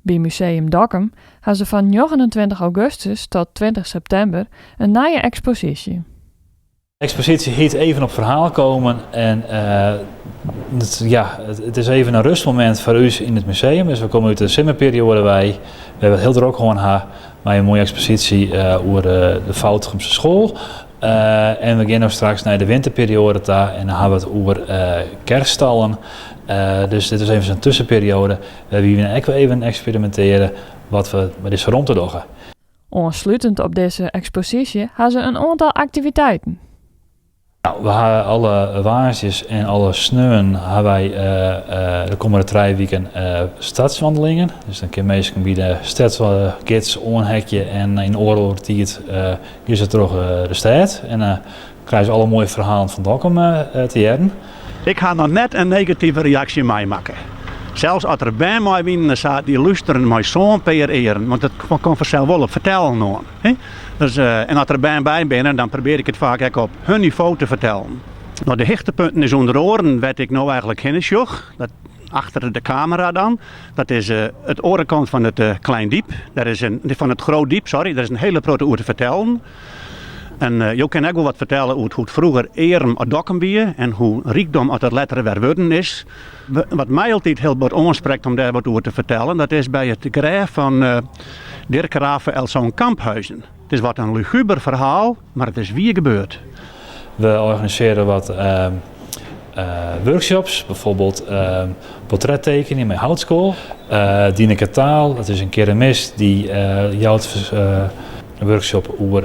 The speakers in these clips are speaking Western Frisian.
By Museum Dokkum ha se fan 29 augustus tot 20 septimber in nije eksposysje. De eksposysje hjit Even op verhaal komen en ja, it is even in rustmomint foar ús yn it museum. Dus we komme út de simmerperioade wei, wêr't we it hiel drok hân ha mei in moaie eksposysje oer de Foutumse school. En we gean no straks nei de winterperioade ta en dan ha we it oer kerststallen. Dus dit is even in tuskenperioade wêrby't we ek even eksperimintearje wat we mei dizze romte dogge. Oanslutend op dizze eksposysje ha se in oantal aktiviteiten. Nou, we ha alle woansdeis en alle sneonen ha wy de kommende 3 wiken stadswandelingen. Dus dan kinne minsken by de stedsgids oanhekje en yn oardel oere tiid gean se troch de stêd. En dan krije se alle moaie ferhalen fan Dokkum te hearren. Ik ha noch net in negative reaksje meimakke. Sels as der bern mei wienen sa, dy lústeren mei sân pear earen, want it komt fansels wol op fertellen oan. Dus, en as der bern by binne, dan probearje ik it faak ek op hun nivo te fertellen. No, de hichtepunten is ûnder oaren wêr't ik no eigenlik hinne sjoch, dat achter de kamera dan. Dat is it oare kant fan it Klein Diep. Dêr is in, fan it Groot Diep, sorry, dêr is in hiele protte oer te fertellen. En jo kinne ek wol wat fertelle oer hoe't froeger earm as Dokkum wie en hoe rykdom as dat letter wer wurden is. Wat my altyd hiel bot oansprekt om dêr wat oer te fertellen, dat is by it grêf fan Dirk Rafaëlszoon Kamphuizen. It is wat in luguber ferhaal, mar it is wier gebeurd. We organisearje wat workshops, bijvoorbeeld portrettekenjen mei houtskoal. Dineke Taal, dat is in keramist, dy jout in workshop oer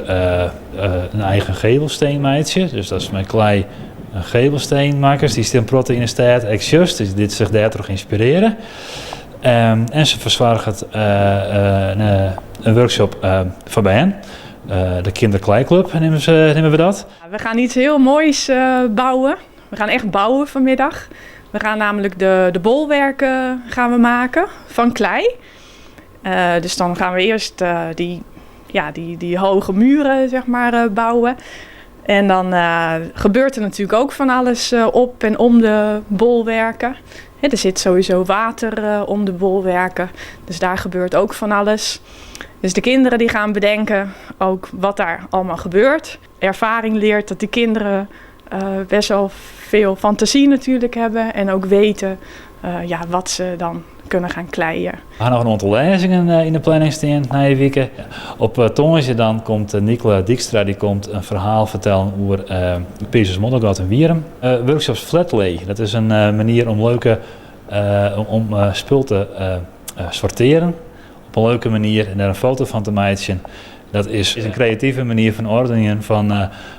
in eigen gevelsteen meitsje. Dus dat is mei klei in gevelsteen makkest. Dy stean protte yn de stêd, ek just, dus dy't sich dêrtroch ynspirearje. En se fersoarget in workshop foar bern. De Kinderkleiclub neame we dat. We gaan iets heel moois bouwen. We gaan echt bouwen vanmiddag. We gaan namelijk de bolwerken gaan we maken van klei. Dus dan gaan we eerst die, ja, die hoge muren, zeg maar, bouwen. En dan gebeurt er natuurlijk ook van alles op en om de bolwerken. Er zit sowieso water om de bolwerken. Dus daar gebeurt ook van alles. Dus de kinderen die gaan bedenken ook wat daar allemaal gebeurt. Ervaring leert dat de kinderen best wel veel fantasie natuurlijk hebben. En ook weten, ja, wat ze dan kunnen gaan kleien. We ha noch in oantal lêzingen yn de planning stean nije wike. Op tongersdei dan komt Nicola Dijkstra, dy komt in ferhaal fertellen oer Peazens Moddergat yn Wierum. Workshops Flatlay, dat is in manier om leuke om spul te sortearjen op in leuke manier en dêr in foto fan te meitsjen. Dat is in kreative manier fan oardenjen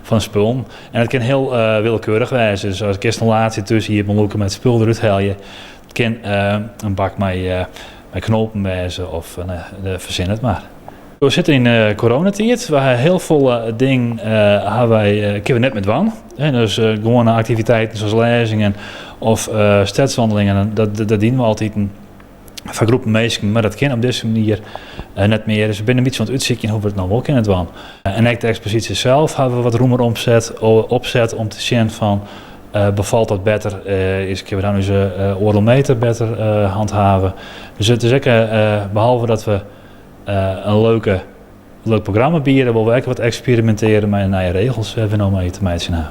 fan spullen. En dat kin hiel willekeurich wêze. Dus as kinst in laadsje thús iepenlûke mei it spul derút helje. It kin in bak mei knopen wêze of fersin it mar. We sitte yn de coronatiid. We ha hiel folle dingen ha wy, kinne we net mear dwaan. Dus gewoane aktiviteiten sa as lêzingen of stedswandelingen, dat dienen we altiten foar groepen minsken, mar dat kin op dizze manier net mear. Dus we binne in bytsje oan it útsykjen hoe't we it no wol kinne dwaan. En ek de eksposysje sels hawwe we wat rûmer opset om te sjen fan befalt dat better, is, kinne we dan ús oardel meter better handhave. Dus it is ek, behalve dat we in leuke, leuk programma biede, wolle we ek wat eksperimintearje mei nije regels wêr't we no mei te meitsjen ha.